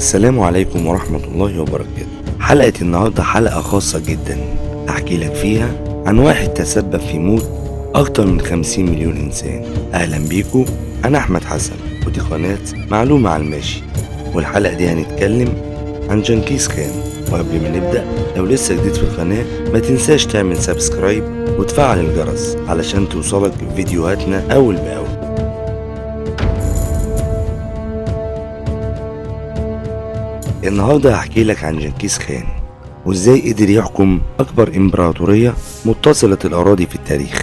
السلام عليكم ورحمة الله وبركاته. حلقة النهاردة حلقة خاصة جدا أحكي لك فيها عن واحد تسبب في موت أكتر من 50 مليون إنسان. أهلا بيكم، أنا أحمد حسن ودي قناة معلومة على الماشي، والحلقة دي هنتكلم عن جنكيز خان. وقبل ما نبدأ، لو لسه جديد في القناة ما تنساش تعمل subscribe وتفعل الجرس علشان توصلك فيديوهاتنا أول بأول. النهاردة هحكي لك عن جنكيز خان وازاي قدر يحكم أكبر إمبراطورية متصلة الأراضي في التاريخ،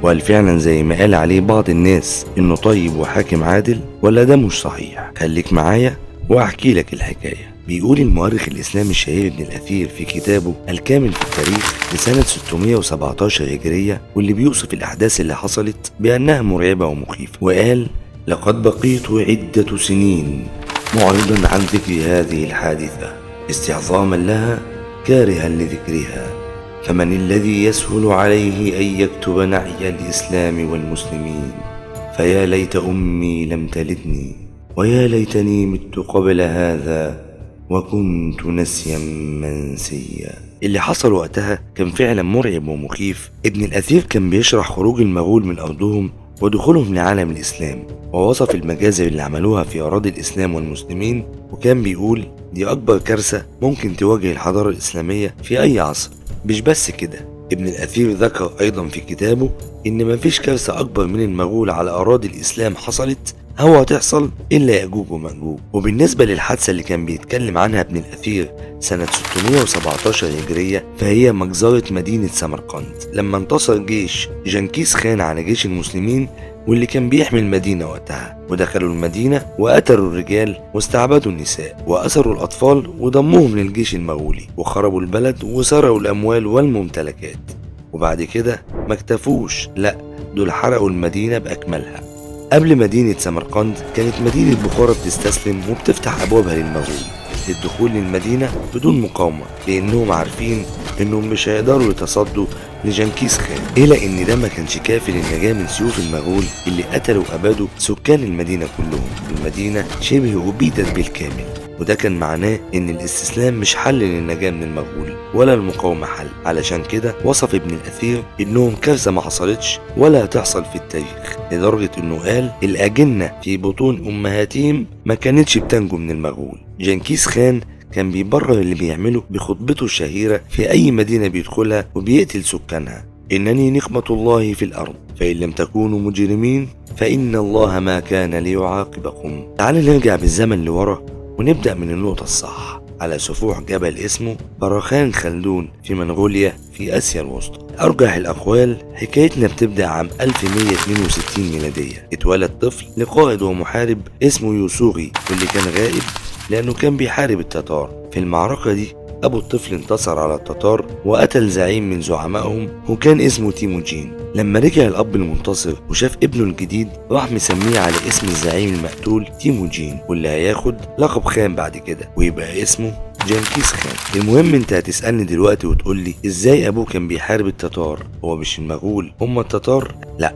وهل فعلا زي ما قال عليه بعض الناس إنه طيب وحاكم عادل ولا ده مش صحيح؟ خليك معايا وأحكي لك الحكاية. بيقول المؤرخ الإسلامي الشهير ابن الأثير في كتابه الكامل في التاريخ لسنة 617 هجرية، واللي بيوصف الأحداث اللي حصلت بأنها مرعبة ومخيفة، وقال: لقد بقيت عدة سنين معرضا عن ذكر هذه الحادثة استعظاما لها كارها لذكرها، فمن الذي يسهل عليه أن يكتب نعي الإسلام والمسلمين؟ فيا ليت أمي لم تلدني، ويا ليتني مت قبل هذا وكنت نسيا منسيا. اللي حصل وقتها كان فعلا مرعب ومخيف. ابن الأثير كان بيشرح خروج المغول من أرضهم ودخولهم لعالم الإسلام، ووصف المجازر اللي عملوها في أراضي الإسلام والمسلمين، وكان بيقول دي أكبر كارثة ممكن تواجه الحضارة الإسلامية في أي عصر. مش بس كده، ابن الأثير ذكر أيضا في كتابه إن مفيش كارثة أكبر من المغول على أراضي الإسلام حصلت أو هتحصل إلا يأجوج ومأجوج. وبالنسبة للحادثة اللي كان بيتكلم عنها ابن الأثير سنة 617 هجرية، فهي مجزرة مدينة سمرقند لما انتصر جيش جنكيز خان على جيش المسلمين واللي كان بيحمي المدينة وقتها، ودخلوا المدينة وقتلوا الرجال واستعبدوا النساء وأسروا الأطفال وضموهم للجيش المغولي، وخربوا البلد وسرقوا الأموال والممتلكات. وبعد كده ما اكتفوش، لا دول حرقوا المدينة بأكملها. قبل مدينة سمرقند كانت مدينة بخارى بتستسلم وبتفتح أبوابها للمغول للدخول للمدينة بدون مقاومة، لأنهم عارفين إنهم مش هيقدروا يتصدوا لجنكيز خان. إلا إن ده ما كانش كافي للنجاة من سيوف المغول اللي قتلوا وأبادوا سكان المدينة كلهم. المدينة شبه أبيدت بالكامل، وده كان معناه إن الاستسلام مش حل للنجاة من المغول ولا المقاومة حل. علشان كده وصف ابن الأثير إنهم كارثة ما حصلتش ولا هتحصل في التاريخ، لدرجة إنه قال الأجنة في بطون أمهاتهم ما كانتش بتنجو من المغول. جنكيز خان كان بيبرر اللي بيعمله بخطبته الشهيرة في أي مدينة بيدخلها وبيقتل سكانها: إنني نقمة الله في الأرض، فإن لم تكونوا مجرمين فإن الله ما كان ليعاقبكم. تعال نرجع بالزمن لورا ونبدأ من النقطة الصح، على سفوح جبل اسمه برخان خلدون في منغوليا في آسيا الوسطى. أرجح الأقوال حكايتنا بتبدأ عام 1162 ميلادية. اتولد طفل لقائد ومحارب اسمه يوسوغي، واللي كان غائب لأنه كان بيحارب التتار. في المعركة دي أبو الطفل انتصر على التتار وقتل زعيم من زعمائهم وكان اسمه تيموجين. لما رجع الأب المنتصر وشاف ابنه الجديد راح مسميه على اسم الزعيم المقتول تيموجين، واللي هياخد لقب خان بعد كده ويبقى اسمه جنكيز خان. المهم انت هتسألني دلوقتي وتقولي ازاي ابوه كان بيحارب التتار؟ هو مش المغول هم التتار؟ لا،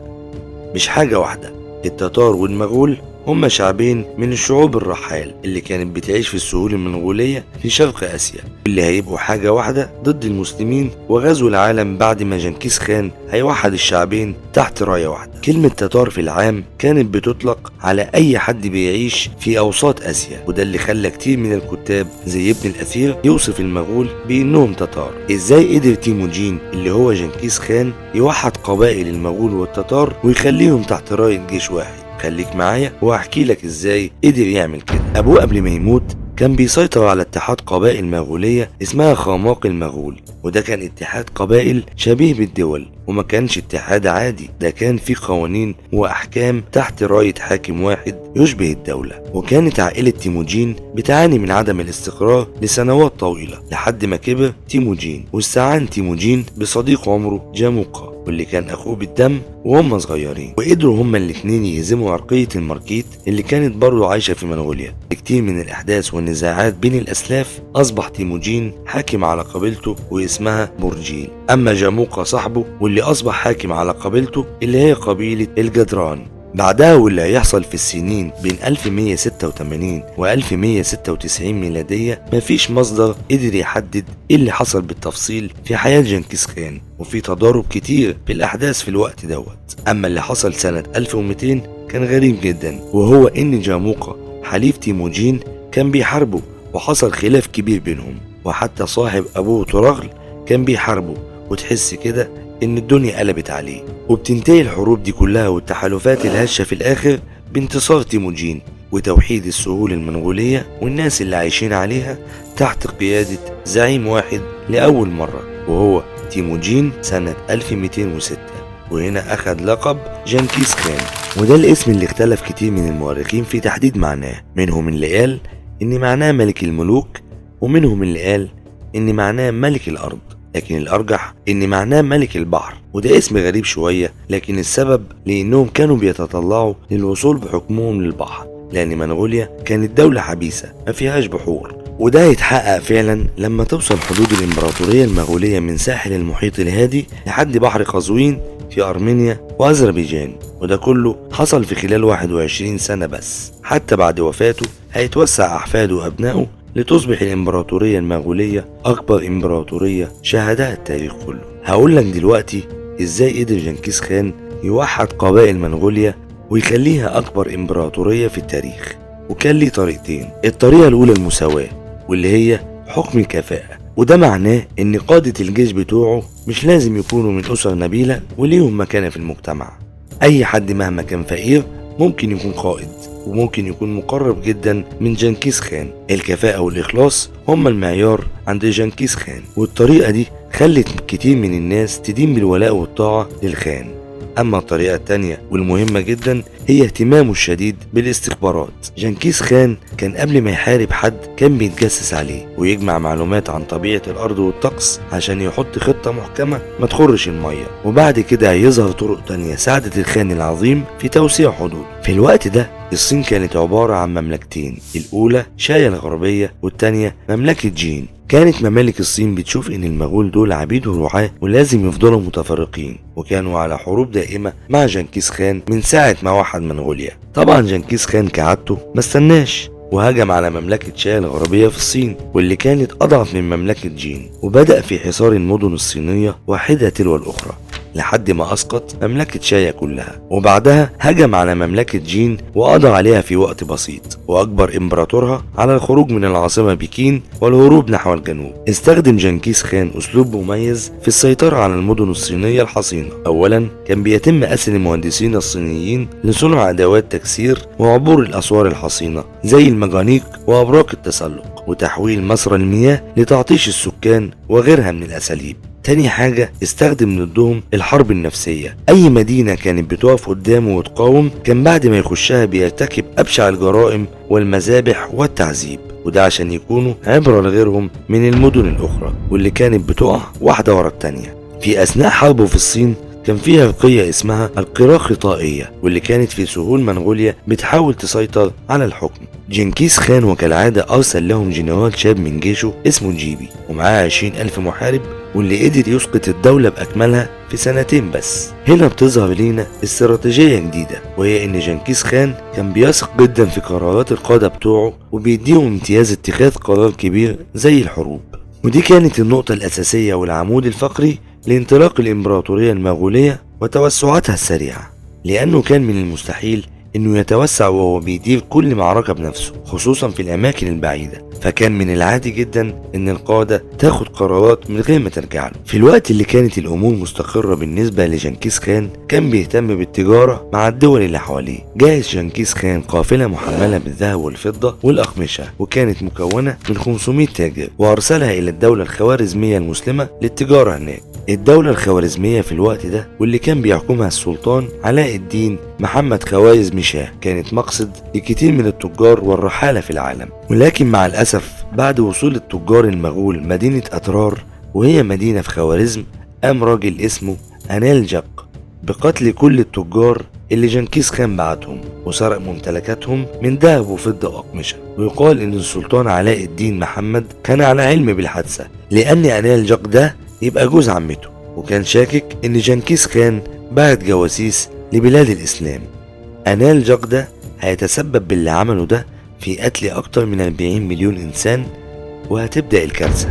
مش حاجة واحدة. التتار والمغول هما شعبين من الشعوب الرحال اللي كانت بتعيش في السهول المنغولية في شرق آسيا، اللي هيبقوا حاجة واحدة ضد المسلمين وغزو العالم بعد ما جنكيز خان هيوحد الشعبين تحت راية واحدة. كلمة تتار في العام كانت بتطلق على أي حد بيعيش في أوساط آسيا، وده اللي خلى كتير من الكتاب زي ابن الأثير يوصف المغول بأنهم تتار. إزاي قدر تيموجين اللي هو جنكيز خان يوحد قبائل المغول والتتار ويخليهم تحت راية جيش واحد؟ خليك معايا وهحكي لك ازاي قدر يعمل كده. ابوه قبل ما يموت كان بيسيطر على اتحاد قبائل مغولية اسمها خماق المغول، وده كان اتحاد قبائل شبيه بالدول، وما كانش اتحاد عادي، ده كان فيه قوانين وأحكام تحت راية حاكم واحد يشبه الدولة. وكانت عائلة تيموجين بتعاني من عدم الاستقرار لسنوات طويلة لحد ما كبر تيموجين، واستعان تيموجين بصديق عمره جاموقا واللي كان أخوه بالدم وهم صغيرين، وقدروا هما الاتنين يهزموا عرقية الماركيت اللي كانت برضه عايشة في منغوليا. كتير من الأحداث والنزاعات بين الأسلاف أصبح تيموجين حاكم على قبيلته واسمها برجيل، أما جاموقا صاحبه واللي أصبح حاكم على قبيلته اللي هي قبيلة الجدران. بعدها واللي هيحصل في السنين بين 1186 و 1196 ميلادية مفيش مصدر قدر يحدد ايه اللي حصل بالتفصيل في حياة جنكيز خان، وفي تضارب كتير في الأحداث في الوقت دوت. أما اللي حصل سنة 1200 كان غريب جدا، وهو إن جاموقة حليف تيموجين كان بيحاربه وحصل خلاف كبير بينهم، وحتى صاحب أبوه تراغل كان بيحاربه، وتحس كده إن الدنيا قلبت عليه. وبتنتهي الحروب دي كلها والتحالفات الهشة في الآخر بانتصار تيموجين وتوحيد السهول المنغولية والناس اللي عايشين عليها تحت قيادة زعيم واحد لأول مرة، وهو تيموجين سنة 1206، وهنا أخذ لقب جنكيز خان. وده الاسم اللي اختلف كتير من المؤرخين في تحديد معناه، منهم اللي قال إن معناه ملك الملوك، ومنهم اللي قال إن معناه ملك الأرض، لكن الأرجح إن معناه ملك البحر. وده اسم غريب شوية، لكن السبب لأنهم كانوا بيتطلعوا للوصول بحكمهم للبحر، لأن منغوليا كانت دولة حبيسة ما فيهاش بحور. وده هيتحقق فعلا لما توصل حدود الإمبراطورية المغولية من ساحل المحيط الهادي لحد بحر قزوين في أرمينيا وأذربيجان، وده كله حصل في خلال 21 سنة بس. حتى بعد وفاته هيتوسع أحفاده وأبنائه لتصبح الإمبراطورية المغولية أكبر إمبراطورية شهدها التاريخ كله. هقول لك دلوقتي إزاي قدر جنكيز خان يوحد قبائل منغوليا ويخليها أكبر إمبراطورية في التاريخ. وكان ليه طريقتين. الطريقة الأولى المساواة، واللي هي حكم الكفاءة، وده معناه إن قادة الجيش بتوعه مش لازم يكونوا من أسر نبيلة وليهم مكانة في المجتمع. أي حد مهما كان فقير ممكن يكون قائد، وممكن يكون مقرب جدا من جنكيز خان. الكفاءة والإخلاص هما المعيار عند جنكيز خان، والطريقة دي خلت كتير من الناس تدين بالولاء والطاعة للخان. أما الطريقة التانية والمهمة جدا هي اهتمامه الشديد بالاستخبارات. جنكيز خان كان قبل ما يحارب حد كان بيتجسس عليه ويجمع معلومات عن طبيعة الأرض والطقس عشان يحط خطة محكمة ما تخرش المية، وبعد كده هيظهر طرق تانية ساعدت الخان العظيم في توسيع حدوده. في الوقت ده الصين كانت عبارة عن مملكتين، الأولى شايا الغربية والتانية مملكة جين. كانت ممالك الصين بتشوف إن المغول دول عبيد ورعاة ولازم يفضلوا متفرقين، وكانوا على حروب دائمة مع جنكيز خان من ساعة ما وحد منغوليا. طبعا جنكيز خان كعادته ما استناش وهجم على مملكة شايا الغربية في الصين، واللي كانت أضعف من مملكة جين، وبدأ في حصار المدن الصينية واحدة تلو الأخرى لحد ما أسقط مملكة شايا كلها. وبعدها هجم على مملكة جين وقضى عليها في وقت بسيط، وأجبر إمبراطورها على الخروج من العاصمة بكين والهروب نحو الجنوب. استخدم جنكيز خان أسلوب مميز في السيطرة على المدن الصينية الحصينة. أولا كان بيتم أسر المهندسين الصينيين لصنع أدوات تكسير وعبور الأسوار الحصينة زي المجانيق وأبراق التسلق، وتحويل مسرى المياه لتعطيش السكان وغيرها من الأساليب. تاني حاجة استخدم ضدهم الحرب النفسية. أي مدينة كانت بتقف قدامه وتقاوم كان بعد ما يخشها بيرتكب أبشع الجرائم والمذابح والتعذيب، وده عشان يكونوا عبرة لغيرهم من المدن الأخرى واللي كانت بتقع واحدة ورا التانية. في أثناء حربه في الصين كان فيها رقية اسمها القراخطائية، واللي كانت في سهول منغوليا بتحاول تسيطر على الحكم. جنكيز خان وكالعادة أرسل لهم جنرال شاب من جيشه اسمه جيبي ومعاه 20,000 محارب، واللي قدر يسقط الدولة بأكملها في سنتين بس. هنا بتظهر لينا استراتيجية جديدة، وهي إن جنكيز خان كان بيثق جدا في قرارات القادة بتوعه وبيديهم امتياز اتخاذ قرار كبير زي الحروب. ودي كانت النقطة الأساسية والعمود الفقري لانطلاق الإمبراطورية المغولية وتوسعاتها السريعة، لأنه كان من المستحيل إنه يتوسع وهو بيدير كل معركة بنفسه، خصوصا في الأماكن البعيدة. فكان من العادي جدا إن القادة تاخد قرارات من غير ما ترجع له. في الوقت اللي كانت الأمور مستقرة بالنسبة لجنكيز خان كان بيهتم بالتجارة مع الدول اللي حواليه. جهز جنكيز خان قافلة محملة بالذهب والفضة والأقمشة، وكانت مكونة من 500 تاجر، وأرسلها إلى الدولة الخوارزمية المسلمة للتجارة هناك. الدولة الخوارزمية في الوقت ده واللي كان بيحكمها السلطان علاء الدين محمد خوارزمي شاه كانت مقصد لكثير من التجار والرحالة في العالم. ولكن مع الأسف بعد وصول التجار المغول مدينة أترار، وهي مدينة في خوارزم، قام راجل اسمه أنالجق بقتل كل التجار اللي جنكيز خان بعتهم وسرق ممتلكاتهم من ذهب وفضة وأقمشة. ويقال إن السلطان علاء الدين محمد كان على علم بالحادثة، لأن أنالجق ده يبقى جوز عمته، وكان شاكك إن جنكيز خان بعت جواسيس لبلاد الإسلام. أنال جق ده هيتسبب باللي عمله ده في قتل أكتر من 40 مليون إنسان، وهتبدأ الكارثة.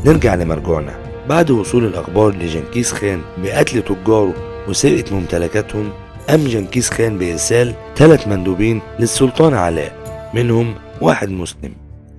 نرجع لمرجوعنا. بعد وصول الأخبار لجنكيز خان بقتل تجاره وسرقة ممتلكاتهم، قام جنكيز خان بإرسال 3 مندوبين للسلطان علاء، منهم واحد مسلم.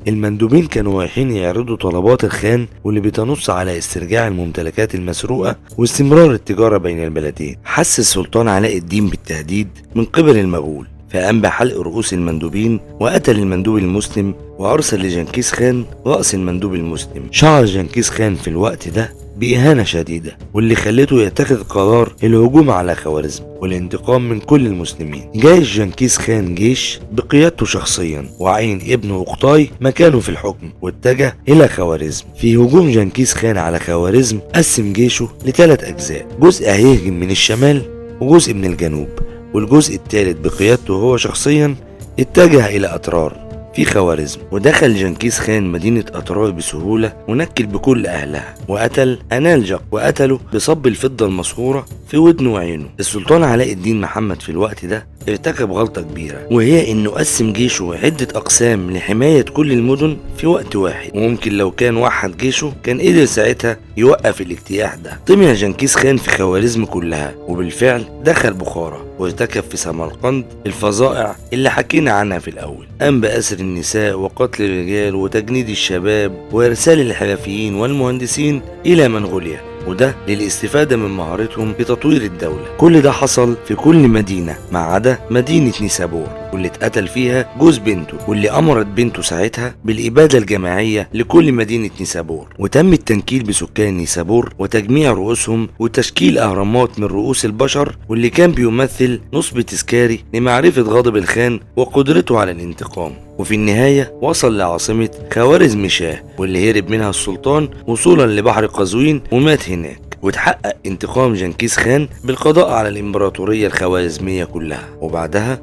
المندوبين كانوا رايحين يعرضوا طلبات الخان واللي بتنص على استرجاع الممتلكات المسروقة واستمرار التجارة بين البلدين. حس السلطان علاء الدين بالتهديد من قبل المغول، فقام بحلق رؤوس المندوبين وقتل المندوب المسلم، وأرسل لجنكيز خان رأس المندوب المسلم. شعر جنكيز خان في الوقت ده بإهانة شديدة، واللي خلته يتخذ قرار الهجوم على خوارزم والانتقام من كل المسلمين. جيش جنكيز خان جيش بقيادته شخصيا، وعين ابنه أوقطاي مكانه في الحكم، واتجه إلى خوارزم. في هجوم جنكيز خان على خوارزم قسم جيشه ل3 أجزاء، جزء هيهجم من الشمال وجزء من الجنوب، والجزء الثالث بقيادته هو شخصيا اتجه إلى أترار في خوارزم. ودخل جنكيز خان مدينة أترار بسهولة ونكل بكل أهلها، وقتل أنالجق وقتله بصب الفضة المصهورة في ودنه وعينه. السلطان علاء الدين محمد في الوقت ده ارتكب غلطة كبيرة، وهي إنه قسم جيشه عدة أقسام لحماية كل المدن في وقت واحد، وممكن لو كان وحد جيشه كان قدر ساعتها يوقف الاجتياح ده. طمع جنكيز خان في خوارزم كلها، وبالفعل دخل بخارى وارتكب في سمرقند الفظائع اللي حكينا عنها في الأول. قام بأسر النساء وقتل الرجال وتجنيد الشباب وإرسال الحرفيين والمهندسين إلى منغوليا، وده للاستفادة من مهارتهم في تطوير الدولة. كل ده حصل في كل مدينة ما عدا مدينة نيسابور، واللي اتقتل فيها جوز بنته، واللي أمرت بنته ساعتها بالإبادة الجماعية لكل مدينة نيسابور. وتم التنكيل بسكان نيسابور وتجميع رؤوسهم وتشكيل أهرامات من رؤوس البشر، واللي كان بيمثل نصب تذكاري لمعرفة غضب الخان وقدرته على الانتقام. وفي النهاية وصل لعاصمة خوارزم شاه، واللي هرب منها السلطان وصولا لبحر قزوين ومات هناك. وتحقق انتقام جنكيز خان بالقضاء على الإمبراطورية الخوارزمية كلها.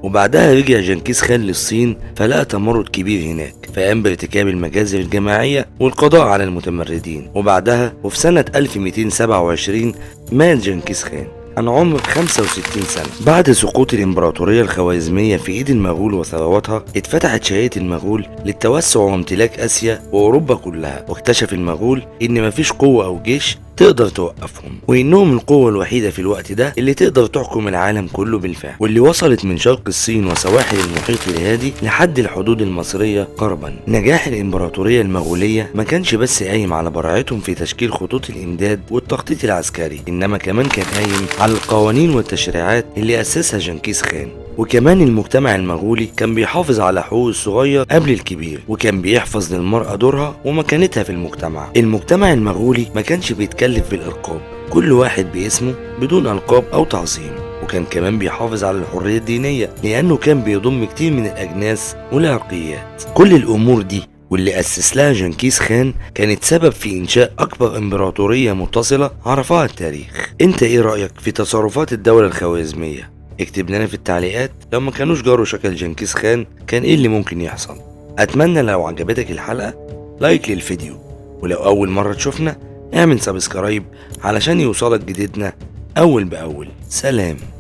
وبعدها رجع جنكيز خان للصين، فلقى تمرد كبير هناك، فقام بارتكاب المجازر الجماعية والقضاء على المتمردين. وبعدها وفي سنة 1227 مات جنكيز خان عن عمر 65 سنة. بعد سقوط الإمبراطورية الخوارزمية في إيد المغول وثرواتها، اتفتحت شهية المغول للتوسع وامتلاك آسيا وأوروبا كلها. واكتشف المغول إن مفيش قوة أو جيش تقدر توقفهم، وإنهم القوة الوحيدة في الوقت ده اللي تقدر تحكم العالم كله بالفعل، واللي وصلت من شرق الصين وسواحل المحيط الهادي لحد الحدود المصرية غربا. نجاح الإمبراطورية المغولية ما كانش بس قايم على براعتهم في تشكيل خطوط الإمداد والتخطيط العسكري، إنما كمان كان قايم على القوانين والتشريعات اللي أسسها جنكيز خان. وكمان المجتمع المغولي كان بيحافظ على حقوق الصغير قبل الكبير، وكان بيحفظ للمرأة دورها ومكانتها في المجتمع. المجتمع المغولي ما كانش بيتكلف بالألقاب، كل واحد باسمه بدون ألقاب أو تعظيم. وكان كمان بيحافظ على الحرية الدينية، لأنه كان بيضم كتير من الأجناس والعرقيات. كل الأمور دي واللي أسس لها جنكيز خان كانت سبب في إنشاء أكبر إمبراطورية متصلة عرفها التاريخ. أنت إيه رأيك في تصرفات الدولة الخوارزمية؟ اكتب لنا في التعليقات لو ما كانوش جاروا شكل جنكيز خان كان ايه اللي ممكن يحصل. اتمنى لو عجبتك الحلقة like للفيديو، ولو اول مرة تشوفنا اعمل subscribe علشان يوصلك جديدنا اول باول. سلام.